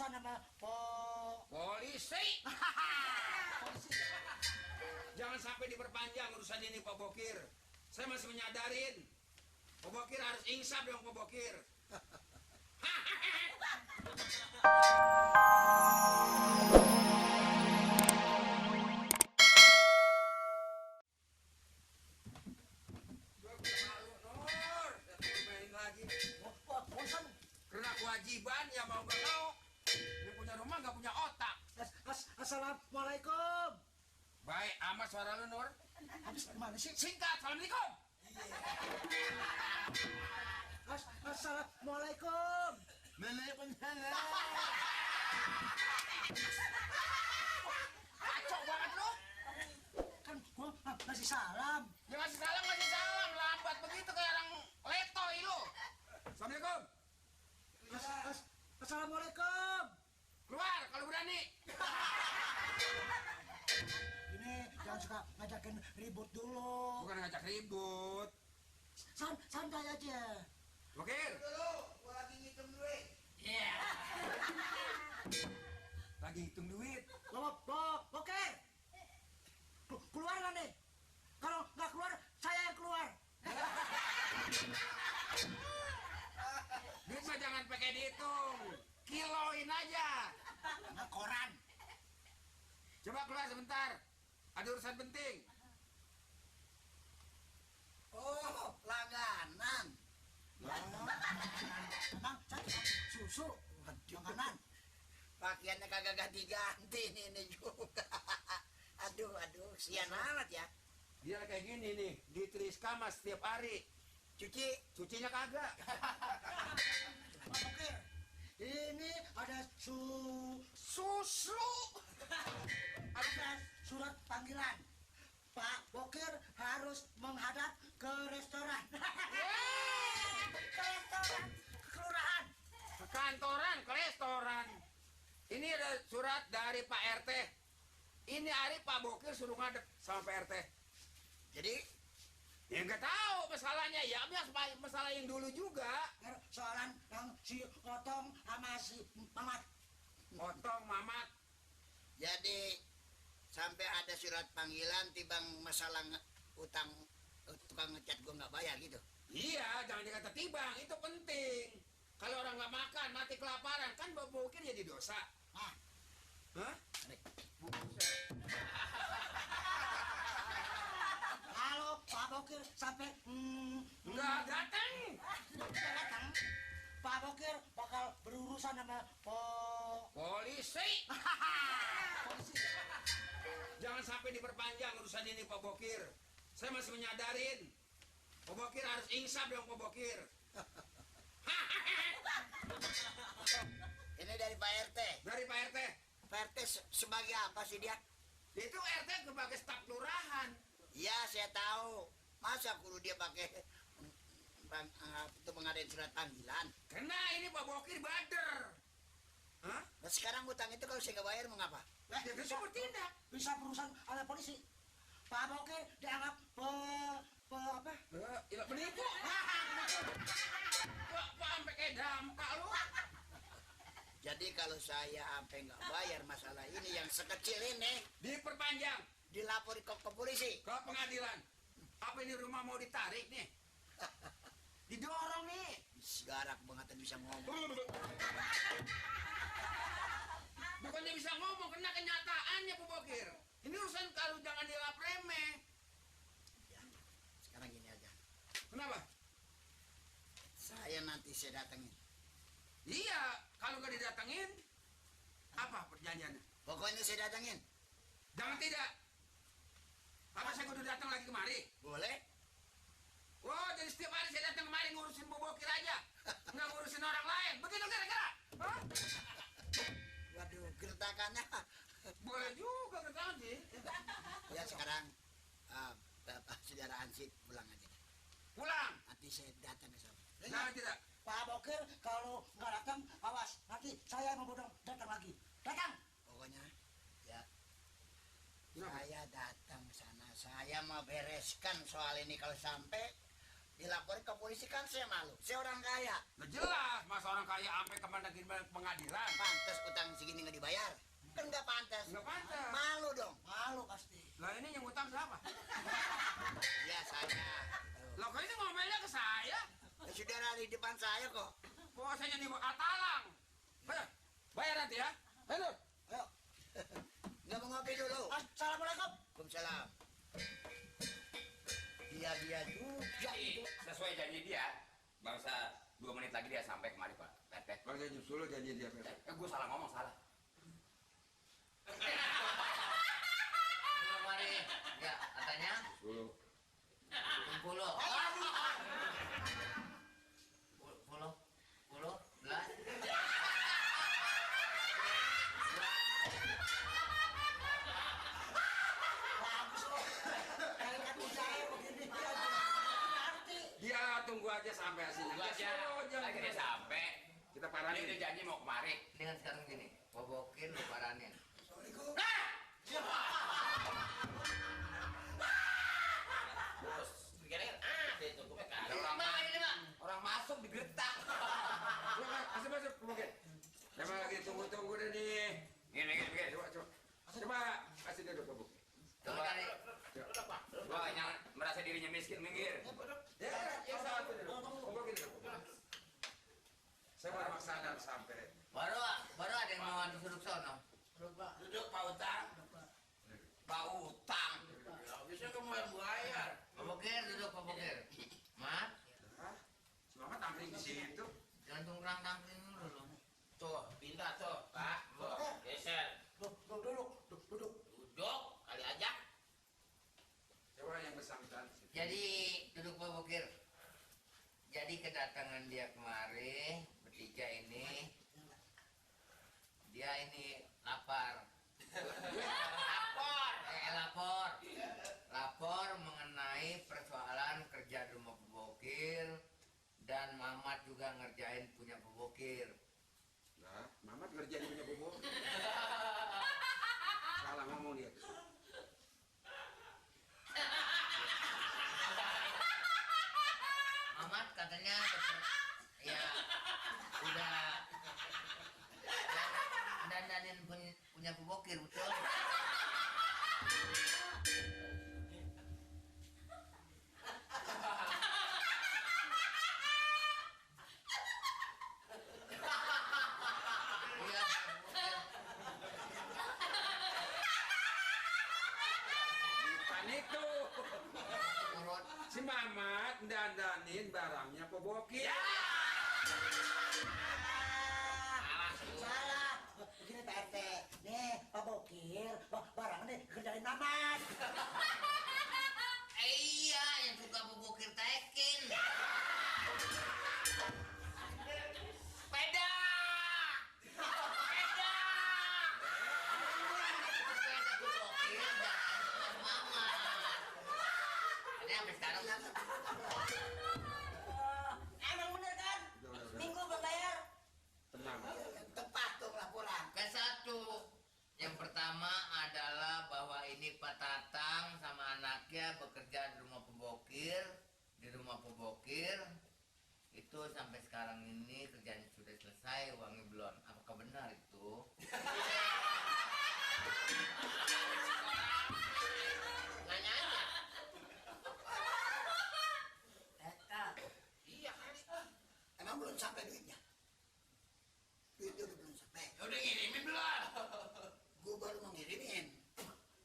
berurusan sama polisi. Jangan sampai diperpanjang urusan ini, Pak Bokir. Saya masih menyadarin. Pak Bokir harus insaf dong, Pak Bokir. Kena kewajiban ya mau gak mau. Yang punya rumah gak punya otak. Assalamualaikum. Baik amat suara lu, Nur. Habis gimana sih? Singkat, assalamualaikum. Assalamualaikum. Waalaikumsalam. Kacau banget lu. Kan gua ngasih salam. Ya ngasih salam. Lambat begitu kayak orang letoy lu. Assalamualaikum. Assalamualaikum. Keluar kalau berani. Ini jangan suka ngajakin ribut dulu. Bukan ngajak ribut. Santai aja. Bokir. Dulu, gua lagi ngitung duit. Iya. Lagi hitung duit. Oke. Keluar nggak nih? Kalau nggak keluar, saya yang keluar. Duit mah jangan pakai dihitung. Kiloin aja. Nggak koran. Coba keluar sebentar. Ada urusan penting. Oh, langganan. Emang saya susu makanan. Pakaiannya kagak ganti-ganti ini juga. Aduh, sian amat ya. Dia kayak gini nih, ditulis kamas setiap hari. Cucinya kagak. Oke. Ini ada Susu. ada surat panggilan. Pak Bokir harus menghadap ke restoran. Ke restoran, ke kelurahan. Ke kantoran, ke restoran. Ini ada surat dari Pak RT. Ini hari Pak Bokir suruh ngadep sama Pak RT. Jadi, Ya nggak tahu masalahnya ya, masalah yang dulu juga. Soalan yang si Otong sama si Mamat. Otong, Mamat. jadi sampai ada surat panggilan tibang masalah utang tukang ngecat gua nggak bayar gitu. Iya, jangan dikata tibang, itu penting. Kalau orang nggak makan, mati kelaparan, kan Pak Bokir jadi dosa. Ah, Hah? kalau Pak Bokir sampai Nggak datang. datang, Pak Bokir bakal berurusan sama Polisi. Jangan sampai diperpanjang urusan ini, Pak Bokir. Saya masih menyadarin. Pak Bokir harus insaf dong, Pak Bokir. Ini dari Pak RT. Dari Pak RT. Pak RT sebagai apa sih dia? Itu RT sebagai staf kelurahan. Iya, saya tahu. Masa kudu dia pakai itu mengadain surat panggilan? Karena ini Pak Bokir bader. Hah? Nah, sekarang utang itu kalau saya nggak bayar mengapa? Ya bisa bertindak. bisa berurusan sama polisi. Pak Bokir dianggap apa? Ya, penipu. Kok sampai kayak dampak lu? Jadi kalau saya sampai nggak bayar masalah ini yang sekecil ini Diperpanjang dilapor ke polisi. ke pengadilan. Apa ini rumah mau ditarik nih? Didorong nih. Segarak banget bisa ngomong. Bukannya bisa ngomong, kena kenyataannya Pak Bokir. Ini urusan kalau jangan dilap remeh. Ya, sekarang gini aja. Kenapa? Nanti saya datengin. Iya, kalau nggak didatengin, apa perjanjiannya? Pokoknya saya datengin. Jangan tidak. Apa saya kudu datang lagi kemari? Boleh? Oh, jadi setiap hari saya datang kemari ngurusin Bu Bokir aja. Nggak ngurusin orang lain. Begitu kira-kira? Hah? Waduh, gertakannya. Boleh juga gertakan sih. Ya sekarang Bapak Saudara Ansip pulang aja. Pulang. Nanti saya datang ke sana. Jangan tidak. Pak Bokir kalau nggak datang, awas. Nanti saya mau datang lagi. Datang. Pokoknya ya saya datang ke sana. Saya mau bereskan soal ini. Kalau sampai dilaporin ke polisi kan saya malu. Saya orang kaya. Nah, jelas, masa orang kaya sampai ke pengadilan. Pantas utang segini nggak dibayar. Kan nggak pantas. Nggak pantas. Malu dong. Malu pasti. Lah ini yang utang siapa? Ya saya. Lah kok ini ngomelnya ke saya? Ya, saudara di depan saya kok. Kok saya jadi atalang? Bayar nanti ya. Ayo. Ayo. Nggak mau ngopi dulu. Assalamualaikum. Waalaikumsalam. Dia juga itu. Sesuai janji dia, bangsa 2 menit lagi dia sampai kemari Pak RT. Bang saya nyusul janji dia. Gue salah ngomong, salah. Mari, ya katanya Dulu. 10. 10, 11. Bagus loh. Kayak kartu saya begini. Nanti. Dia tunggu aja sampai hasilnya. Tunggu aja, lagi dia sampai. Kita Dia parahin. udah janji mau kemari. Dengan sekarang gini, bobokin lu paranin. Terus, kira-kira, itu gue Ada orang ini, Pak. orang masuk digetak. Masuk mungkin. Coba lagi tunggu deh nih. Gini. Coba kasih dia dulu. Coba cari. Wah, yang merasa dirinya miskin, minggir. Ya, satu dulu. Tunggu gini. Saya baru maksana sampai. Baru ada yang mau duduk sono. Duduk Pak Utang. Pak Utang. Bisa kamu yang bayar. Pabokir duduk pabokir. Mat, Semangat tampil di situ. jangan tungkrang tangkring dulu. Tuh, pindah tuh, Pak. Tuh, geser. Duduk. Duduk, kali aja. Coba yang bersangkutan. Jadi duduk pabokir. Jadi kedatangan dia kemari bertiga ini, dia ini lapar. Lapor mengenai persoalan kerja di rumah pebokir dan Mamat juga ngerjain punya pebokir. Nah, Mamat ngerjain punya bubur. Salah ngomong dia. Mamat katanya ya udah dandanin punya pebokir, betul? Iya, Bukan itu. urut. Si Mamat dandanin barangnya pebokir. Salah. Begini Pak RT. Nih, Pak Bokir. Barang nih kerjain Mamat. Iya, yang suka pebokir tekin. Sepeda. Sepeda pebokir dan Mamat. Ini sampai sekarang Emang bener kan? Minggu belum bayar. Tenang. Tepat tuh laporan. ke satu. Yang pertama adalah bahwa ini Pak Tatang sama anaknya bekerja di rumah pebokir. Di rumah pebokir itu sampai sekarang ini kerjanya sudah selesai, uangnya belum. Apakah benar itu? Nanya aja. Iya kali. Emang belum sampai duitnya? Duitnya udah belum sampai. Udah ngirimin belum? Gue baru mau ngirimin.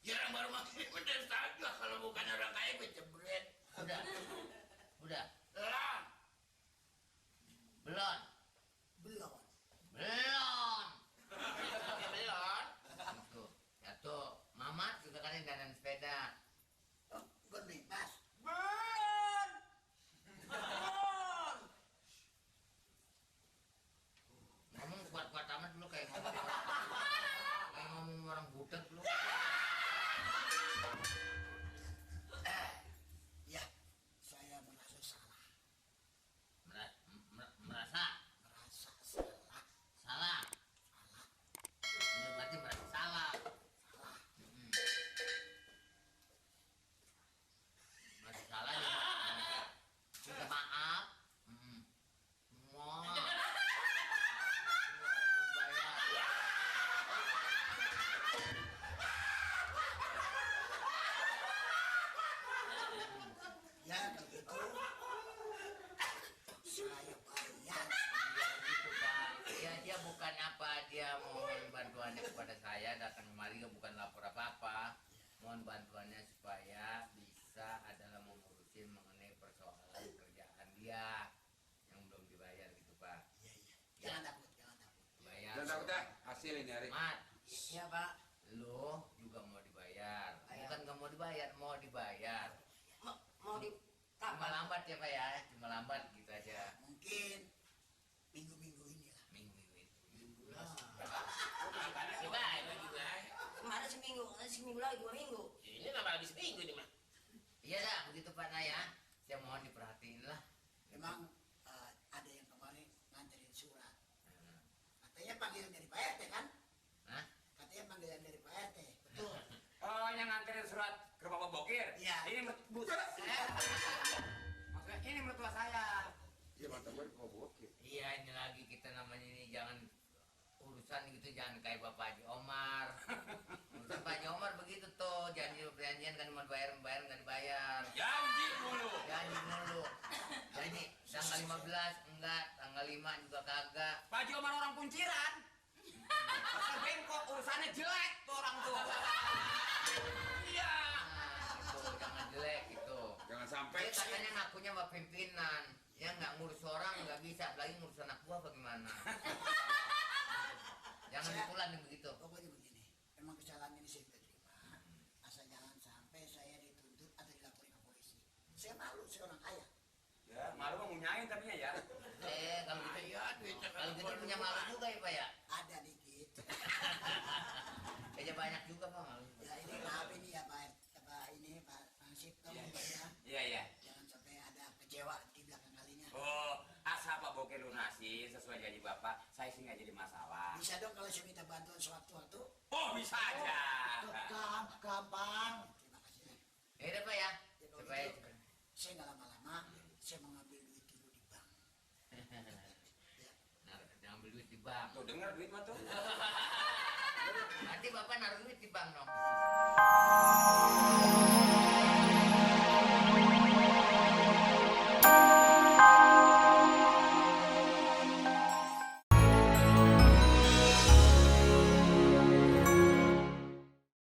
Ya orang baru makin bener saja kalau bukan orang kaya gue jebret. Udah, udah, Lah, belum, Belum. belum. ya belum. Itu, ya tuh, Mamat juga kan yang dandan sepeda. Oh, gue nih, Mas. Belum. Ngomong kuat-kuat amat lu kayak ngomong orang budak lu. Ya, saya dia mohon bantuannya kepada saya datang kemari bukan lapor apa-apa. Mohon bantuannya supaya bisa adalah mengurusin mengenai persoalan kerjaan dia yang belum dibayar gitu Pak. Iya, iya. Jangan takut, jangan takut. Bayar. Dan aku dah hasil ini hari. Mat, Iya, Pak. lo juga mau dibayar. Bayar. Bukan nggak mau dibayar, mau dibayar. Mau di Cuma lambat ya Pak ya, cuma lambat gitu aja. Mungkin minggu-minggu inilah. Minggu ini. Coba itu juga. Kemarin seminggu lagi 2 minggu. Ini nambah habis minggu nih mah. Iya dah, begitu Pak Nah ya. Saya mohon diperhatiin lah. Memang ada yang kemarin nganterin surat. Katanya panggilan dari Pak RT kan? Hah? Katanya panggilan dari Pak RT. Betul. Oh, yang nganterin surat ke Bapak Bokir. Iya. Ini maksudnya ini mertua saya. Iya mantap gue mau bokir. Iya ini lagi kita namanya ini jangan urusan gitu jangan kayak Bapak Haji Omar. Urusan Pak Haji Omar begitu tuh janji perjanjian kan mau bayar nggak dibayar. Janji mulu. Janji mulu. Janji tanggal 15 enggak, tanggal 5 juga kagak. Pak Haji Omar orang kunciran. Pasal bengkok urusannya jelek tuh orang tua. Iya. Nah, itu jangan jelek gitu. Jangan sampai Dia katanya ngakunya Mbak pimpinan. Ya nggak ngurus orang nggak bisa, apalagi ngurus anak gua bagaimana? Jangan dikulan begitu. Pokoknya begini. Memang kesalahan ini saya sudah terima. Asal jangan sampai saya dituntut atau dilaporin ke polisi. Saya malu, saya orang kaya. Ya, malu mau ngunyain tapi ya. Kalau gitu, Iya, duitnya kalau gitu punya malu juga ya Pak ya? Ada dikit. Kayaknya banyak juga Pak malu. Ya ini maaf ini ya Pak, ini Pak Nasib tahu Iya. Pak ya. Iya, iya. Jangan sampai ada kecewa di belakang kalinya. Oh, asal Pak Bokir lunasi sesuai janji Bapak, saya sih nggak jadi masalah. Bisa dong kalau saya minta bantuan sewaktu-waktu. Oh, bisa aja. Gampang. Terima kasih. Ya udah Pak ya. Ya, kalau Supaya gitu, saya nggak lama-lama, saya mengambil duit dulu di bank. nah, ambil duit di bank. Tuh dengar duit mah tuh. Nanti Bapak naruh duit di bank dong.